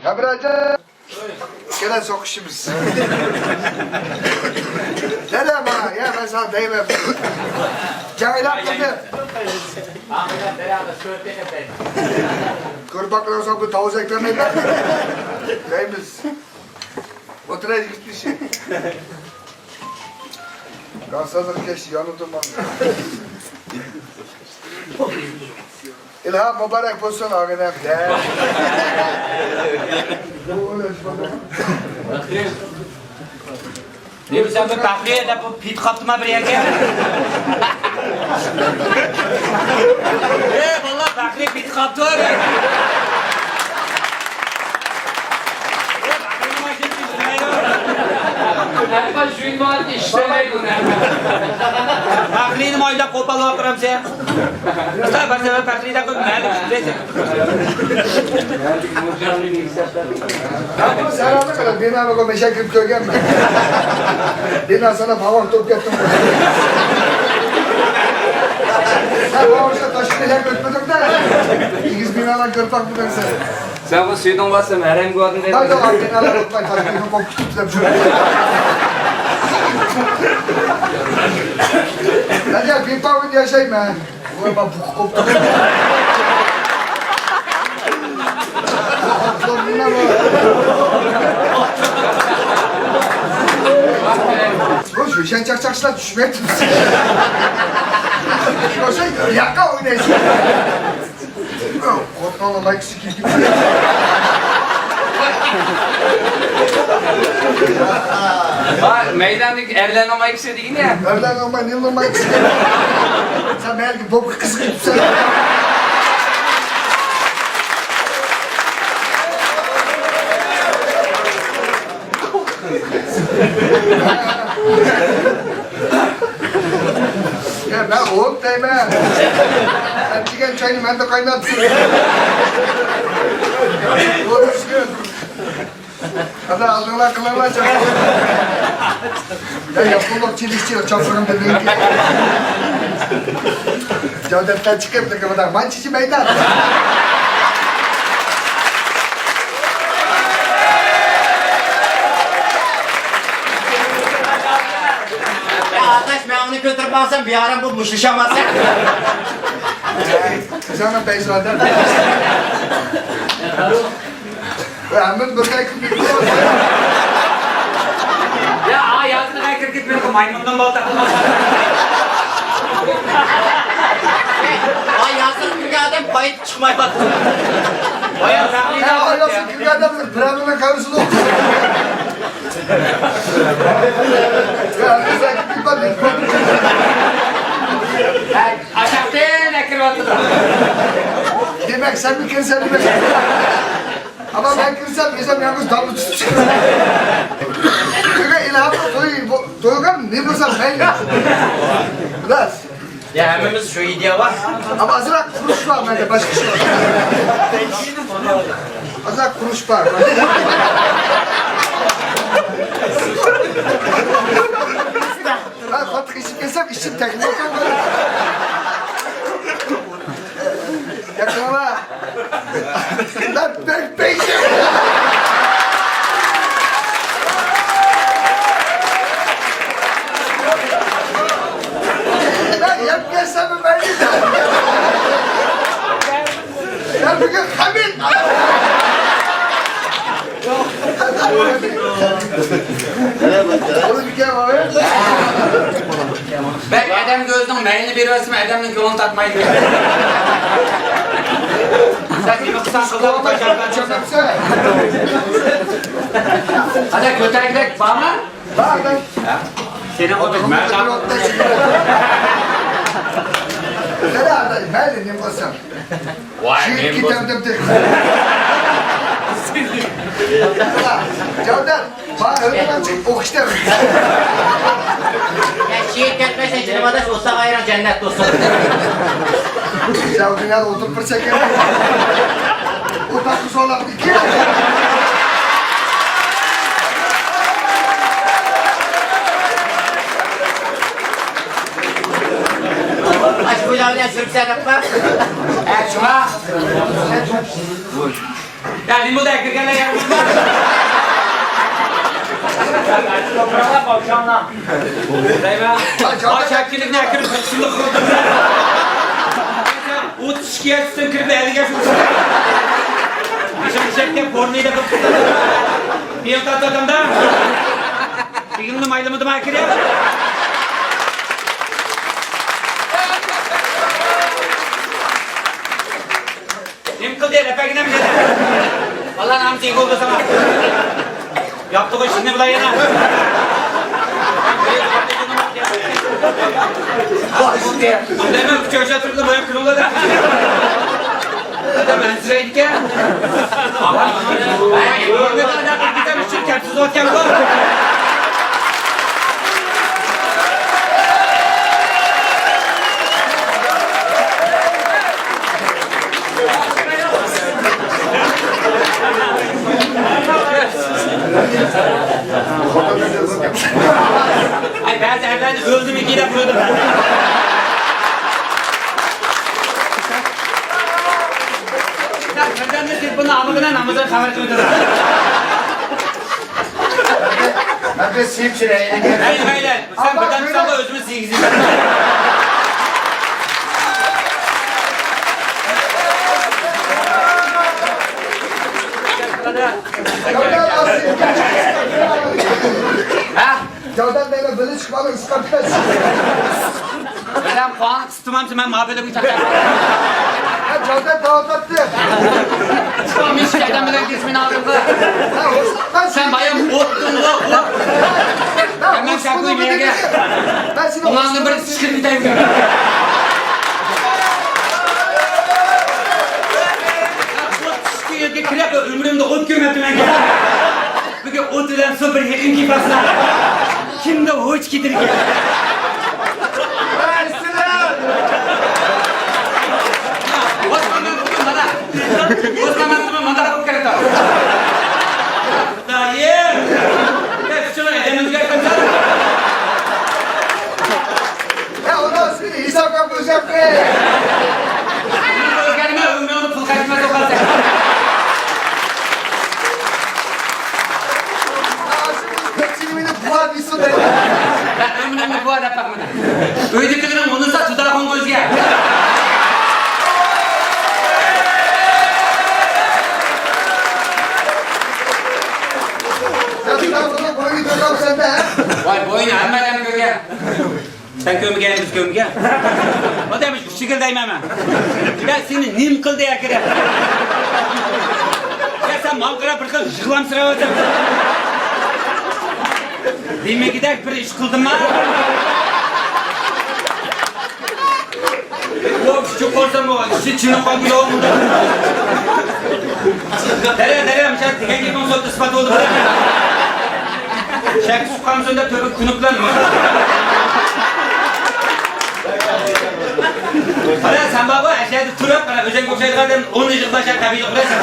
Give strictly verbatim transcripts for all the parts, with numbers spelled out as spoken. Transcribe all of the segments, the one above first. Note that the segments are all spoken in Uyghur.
ھەمراجان، كېلە سوقۇشىمىز. دەدە ماڭا، يا مەن ساڭا دەيمەن. جايلاپ قىلدىم. كۆرپەكلەر ساڭا بۇ تاۋۇز ئەكلەمەيدۇ. دەيمىز. ئولتۇرايلى، يىگىت كىشى. گاڭسازلىق كەچتى، يانىدۇ ماڭا. ئىلھام مۇبارەك بولسۇن، ئاغىنەم. نېمە سەن بىر پەخرىيە دەپ بۇ پېتى قاپتىما بىر يەرگە؟ ئەي بالىلار، پەخرىي پېتى قاپتۇ. پەخرىينى مايدا قوپال ۋاقىرام سەن. ئۇستا، بىر سەۋەب پەخرىيدە قويۇپ مەلىك. بىنا سانا پاۋان توپ كەتتىڭ. سەن پاۋانشا تاشقىنى ھەم ئۆتمىدىڭ-دە. ئېگىز بىنالار كۆرۈپ باقمىدىڭ سەن. سەن بۇ سۈيدۈڭ بارسا ھەرەمگە بارغىن دەيمەن. بىنالار ئۆتمەي تاشقىنى قوپۇپ كېتىپ سەن شۇ. ئەجەب بىپاۋان ياشايمەن. ۋاي، ما بۇقا قوپتۇ. بۇ شۇشەن چاقچاقچىلار چۈشمەيتتى. شۇشەن ياقا ئوينايسىز. قورققانلا مايكىسى كىيىپ. ۋاي، مەيداندىكى ئەرلەرنىڭ مايكىسى دېگىنى. ئەرلەرنىڭ ماي-، نېمىنىڭ مايكىسى؟ سەن مەيلىگە بوپكا قىزىقىپ تۇرسەن. يا، مەن ئوت دەيمەن. سەن ئىچكەن چاينى مەندە قايناتتىم. ئوت ئىچكەن. قادا ئالدىڭلار قىلىڭلار چاقىر. يا، ياپونلۇق چېلىشچى چاپسىغىم دېدىڭكى. جاۋدەتتە چىقىپ، لېكىن مۇنداق مانچىچى مەيدان. ئاداش، مەن ئۇنى كۆتۈرۈپ ماڭسام، بىئارام بولۇپ مۇشتلىشالماسسەن. سەن پەيزادە. ھەممىنى بىر كەي كىرگۈزۈپ. يا، ئا، يازدىن كىرگۈزۈپ بېرىپ مايمۇندىن بولدى. ئا، يازدىن كىرگەن ئادەم قايتىپ چىقمايۋاتىدۇ. بايا تەقلىد ھە، ئا، يازدىن كىرگەن ئادەم بىر ئادەمنىڭ كارىسىدا ئوتتۇرىدۇ. يا، بىز ئەكىپ كېتىپ. ئاشاقتىن ئەكىرىۋاتىدۇ. دېمەك، سەنمۇ كىرسەن دېمەك. ئەمما مەن كىرسەم، ئۆزۈم يالغۇز دالدا تۇتۇپ چىقىمەن. بۈگۈن ئىلھامنىڭ تويى، بۇ، تويغا نېمە بولسا مەيلى. خالاس. يا، ھەممىمىز شۇ ئىدىيە بار. ئەمما ئازراق قۇرۇش بار مەندە، باشقا ئىش يوق. ئازراق قۇرۇش بار. مەن قاتتىق ئىچىپ كەتسەم، ئىچىم تەكلىپ. ياقىڭلار. لەببەيك بەيك. مەن يەپ كەلسەممۇ مەيلى. مەن بۈگۈن خەمىت. بەك ئادەمگە ئۆزىنىڭ مەيلىنى بېرىۋەتسىمۇ، ئادەمنىڭ كۆڭلىنى تارتمايدۇ. سەن نېمە قىلساڭ قىل، ئادەم كۆتەرگۈدەك بارمۇ؟ بار، بار. سېنىڭ ئوتۇرۇپ مەن. مەيلى، نېمە قىلسام؟ ۋاي، كېتەم دەپ. جاۋدەت، بار، ئۆيدىن چىقىپ ئوقۇش دەپ. يا، شېھىت كەتمەسەن، جېنىم ئاداش، ئوساق ئايران جەننەت بولسۇن. يا، دۇنيادا ئولتۇرۇپ بىر سەكرەپ. ئوتاقنى سولاپ ئىككى. ئاشۇ بۇيلار بىلەن سۈرۈپ سەرەپ بار. ئە، شۇڭا. يا، نېمە بولدى، ئەكىرگەنلەر يەنە بولدى؟ دەيمەن. ئاچاكىلىكنى ئەكىرىپ، قىسىلىق قىلدىم. ئوتتۇز ئىككى ياشتىن كىرىپ، ئەللىك ياش بولسا. ئىشىڭ ئىشەككە بورنىدا قىلىپ. بىيىڭ تارتىۋاتامدا. بىيىڭنى مايلىمىدىم ئەكىرىپ. نېمە قىلدى، رەپەگىنەم دېدى. ئاللا نامىسى ئىگە بولدى ساڭا. ياپتىغۇ ئىشىكنى بۇلار يەنە. ئۇندايمۇ ئۈچ ياشا تۇرۇپ بۇيان كۈلۈڭلار دەپ. ئادەم ئەنسىرەيدىكەن. ئۆرنىدە ئادەم بىر بىتەر ئۈچۈن كەپسىز ئوتكەن بۇ. ئاي، بەزى ئەرلەرنى ئۆلدىمىكى دەپ قويدۇم. بىردەمدە تېلېفوننى ئالمىغىنا نامازدىن خەۋەر قىلىۋېتىدۇ. مەن بىر سىيىپ چىرايلىك. مەيلى، مەيلى. سەن بىردەم تۇرساڭلا ئۆزىمىز يېگۈزىمىز. ھە؟ جاۋدان بەگلەر بىللە چىقىپ ئالىڭ، ئىسقارت. بىردەم قوڭ. تۇتۇۋالسا مەن ما بۆلەكنى تارتىمەن. ھە، جاۋدان داۋاتاتتى. مىشىك ئادەم بىلەن كېلىش مېنىڭ ئالدىمغا. ھە، ھوش. سەن بايام ئوتتۇڭغۇ، ئوت. ھە، مەن ھوش شاكۇي بولۇڭ مېرىگە. دېدىم. مەن سېنى ئۇنىڭدىن بىر ئىچكىرىپ كېتەيمۇ. ئوت ئىچكى يەرگە كىرىپ، ئۆمرۈمدە ئوت كۆرمەپتىمەن. بۈگۈن ئوت بىلەن سۇ بىر يېقىن كېلىپ قالسا، كىمدە ھوش كېتىدىكەن؟ ئوسمان مەن بۈگۈن مانا، ئوسمان مەن بۈگۈن مانا بولۇپ كەلدى. دايىم! يا، شۇنى ئادەم ئۆزگەرتمىسە. يا، ئۇنىڭ ئىسمىنى ھېسابلاپ ئۆزگەرتمەي. ئۆزگەرمە، ئۆمرۈڭدە پۇل قايتماس ئوقۇسەن. ئاشۇ كۆپچىلىك مېنى بۇۋا دېسۇن دەيدۇ. مەن ئۆمرۈمنى بۇۋا دەپ باقمىدىم. ئۆيدىكىلىرىم ئۇنىسا تۇتاخۇن كۆزگە. سەن تۇتاخۇننىڭ بوينى كۆرگەنمۇ سەندە، ھە؟ ۋاي، بوينى ھەممە ئادەم كۆرگەن. سەن كۆرمىگەن، بىز كۆرمىگەن. ئادەم ئۈچ يىل دەيمەن مەن. يا سېنى نېمە قىلدى ئەكىرەم؟ يا سەن ماڭا قاراپ بىر خىل يىغلامسىراۋاتىسەن. دېمىگۈدەك بىر ئىش قىلدىمما؟ ئۇ كىچىك قورسام ئۇ ئىچى چىنىپ قالدى يوق. دەرە، دەرە، مىشا دېگەن گېپىڭ سوتتا ئىسپات بولدى. شەك چۈشۈپ قالمىسۇن دەپ تۆپە كۈنۈپ بىلەن. قارا، سەن بارغۇ، ئەشەدە تۇرۇپ، قارا، ئۆزەڭگە ئوخشايدىغان ئادەم ئون يىل باشلاپ قەبىلە قۇرىسەن.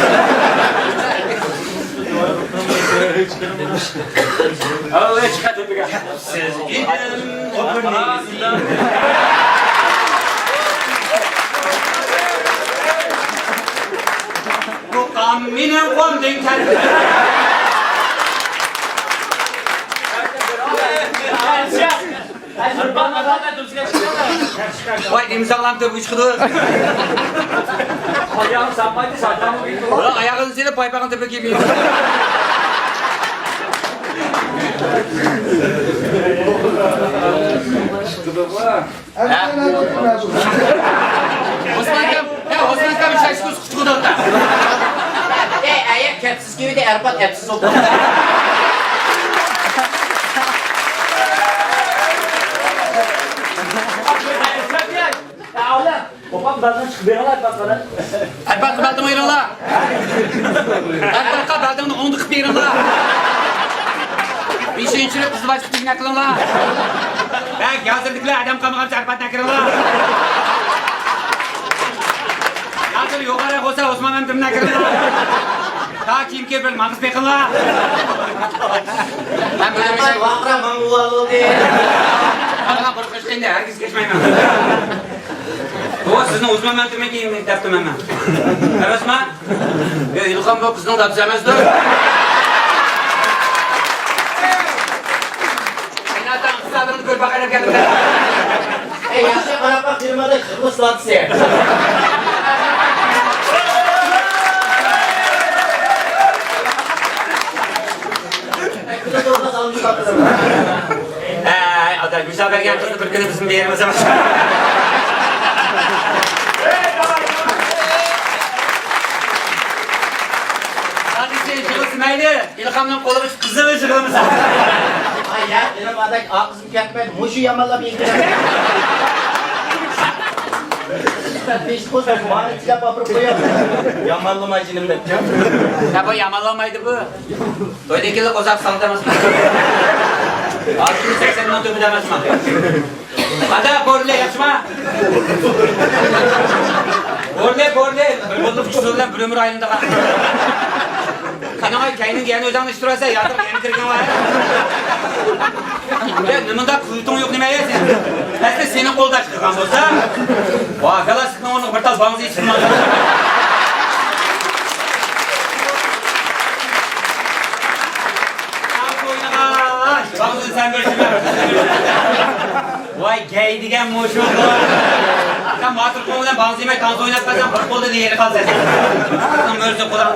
ئاللا چىقار تۆپىگە. سىز ئىدىم ئوبۇرنى. بۇ قام مېنىڭ قولۇمدىن كەلدى. ۋاي، دېمىسەڭلام تۆپكە چىقىدۇ. ئاياغىنى سالمايدۇ، ساقلامغا كېتىدۇ. ئاياغىنى سېلىپ، پايپاقنى تۆپكە كىيمەيدۇ. ئوسمان ئاكام، يا ئوسمان ئاكام، شايسىكوس قۇتۇقىدا ئولتۇر. ئەي، ئەيەر كەپسىز كېۋىدە ئەرپات ئەپسىز ئوقۇ. ئەپات بەلدىڭ چىقىپ بېرىڭلار، ئەپات قاراپ. ئەپات قىلىۋەتتىڭ ئېرىڭلار. ئەپاتقا بەلدىڭنى ئوڭدا قىلىپ بېرىڭلار. بېشىنى چۈشۈرۈپ قىزىل باش تۈگۈن ئەكىلىڭلار. ھە، ھازىردىكىلەر ئادەم قالمىغان ئەرپاتنى ئەكىرىڭلار. ھازىر يوغان بولسا ئوسمان ئەمدىمنى ئەكىرىڭلار. تا كېيىن كېلىپ بىر ماڭغۇز بېقىڭلار. مەن بىلمىسەم. ۋاقرا ماڭغۇ ئالدى. مانا بىر قىز ئەمدى ھەرگىز كەچمەيمەن. بۇ سىزنىڭ ئۆز مومېنتىمىكى دەپتىمەن مەن. ئەمەسما؟ يا، ئىلھام بۇ قىزنىڭ دادىسى ئەمەستۇر؟ قايناتام، قىزلارنى كۆرۈپ باقاي دەپ كەلدىم. ئەي، ياخشى قاراپ باق، فىرمادا يىغىلىش دادىسى. ئەي، ئاداش، مۇشۇ بەرگەن قىزنى بىر كۈنى بىزمۇ بېرىمىز ئەمەس. دادىسى يىغلىسا مەيلى، ئىلھامنىڭ قولىغا قىزىل يىغلىمىسا. ئاي، يا، ئىلھام ئاداش، ئاقىزىم كەتمەيدۇ، مۇشۇ يامانلاپ يېتىدۇ. پېشت بولسا، مانا تىلەپ ئاپىرىپ قويۇڭ. يامانلىما جېنىم دەپ. يا، بۇ يامانلىمايدۇ بۇ. تويدىن كېيىن ئۇزاق ساڭدۇرماسمۇ؟ ئالتە يۈز سەكسەن مىڭ تۆمۈر ئەمەسمۇ؟ ئادا، بورلى ياخشىما؟ بورلى، بورلى. بىر بولدۇم، ئۈچ بىلەن بىر ئۆمۈر ئايلىنىدىغان. سېنىڭ ئاي كەينىڭگە يەنە ئۆزۈڭنى ئىشتۇرۇۋالسا، ياتىرىپ يەنە كىرگەن ۋار. يا، نېمانداق قۇۋۋىتىڭ يوق نېمە يا سېنىڭ؟ ئەسلى سېنى قولداش قىلغان بولسا، ۋا، كالاسىكنىڭ ئورنىغا بىر تال باڭزى ئىچىپ ماڭغان. باڭزى سەن بىر شۇ. ۋاي، گەي دېگەن مۇشۇ. سەن ماتۇر قول بىلەن باڭزا يېمەي، تانسا ئويناپ قالساڭ، بىر قولدا نېرى قالسا. سەن مۆرىسى قۇلاق.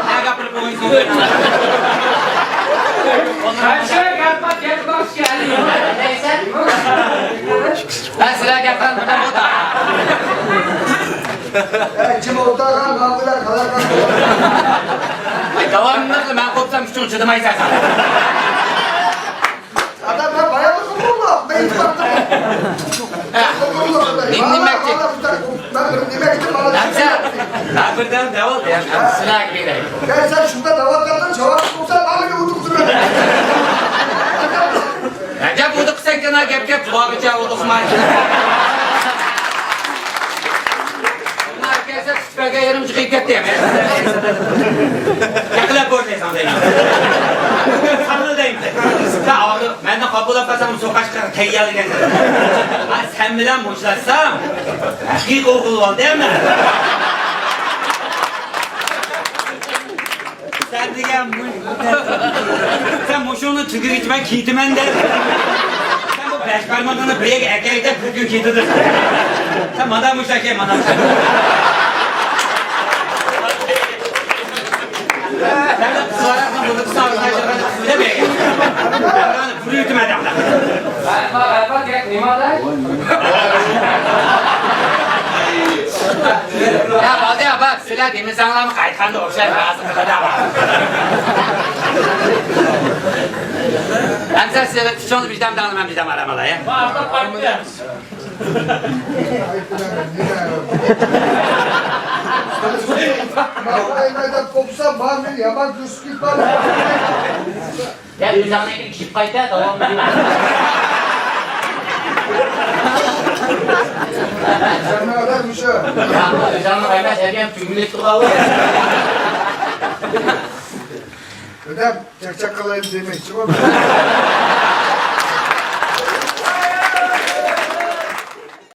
نەگە بىر ئويۇنسۇن. قانچە گەپ بار، گەپ بار، ئىكەن. مەن سىلەرگە گەپ قىلىپ بىردەم بولدى. ئەي، جىم ئولتۇرغان ماڭغۇلار قالاقلار. ئەي، داۋاملىق مەن قوپسام، ئۈچۈڭ چىدىمايسەن. ئادەم، مەن بايانلىقىم بولدى. مەن ئېيتىپ باقتىم. نېمە دېمەكچى؟ مەن بىر نېمە ئېيتىپ، مانا نەرسە. مەن بىردەم دەۋالدى. سىلەرگە بېرەي. يا، سەن شۇنداق دەۋاتقاندا جاۋاب بولسا، ماڭا ئۇدۇقتۇرۇپ. ئەجەب ئۇدۇق سەن كانا گەپ گەپ قۇلاغىچە ئۇدۇقماي. بۇلار كەلسە، سۈپەگە يېرىم چىقىپ كەتتى. ياقىلاپ بورلىساڭ دەيمەن. ساڭا دەيمەن. سەن ئاغرىپ، مەندىن قاپىلاپ قالساڭ، سوقاشقا تەييارلىگەن. ئا، سەن بىلەن مۇشتلاشسام، ھەقىقىي ئوغۇل بولدى مەن. سەن دېگەن مۇ-، سەن مۇشۇنى تۈگىگىچە مەن كېتىمەن دەپ. سەن بۇ بەش بارمىقىڭنى بىر يەرگە ئەكەي دەپ بىر كۈن كېتىدۇ. سەن مانا مۇشۇ ئەكەي، مانا مۇشۇ. سەن بۇ قىزلارنىڭ بۇنى قىسا ئاغزىنى ئاچىدىغان قىزنى دەپ بەرگەن. بۇنى يۇتۇم ئادەملەر. يا، بولدى، يا، بار. سىلەر دېمىسەڭلارمۇ قايتقاندا ئوخشاش رازى قىلىدۇ. ئەمسە سىلەر ئۈچىڭىز بىردەم دەڭلار، مەن بىردەم ئارام ئالاي. يا، ئۆزۈڭنى كىشىپ قايتا، داۋاملىق. ئۆزۈڭنى قايماس، ھەرگەم تۈگۈلۈپ تۇرغان. ئۆدەم، چەكچەك قىلايلى دېمەكچى بولدۇم.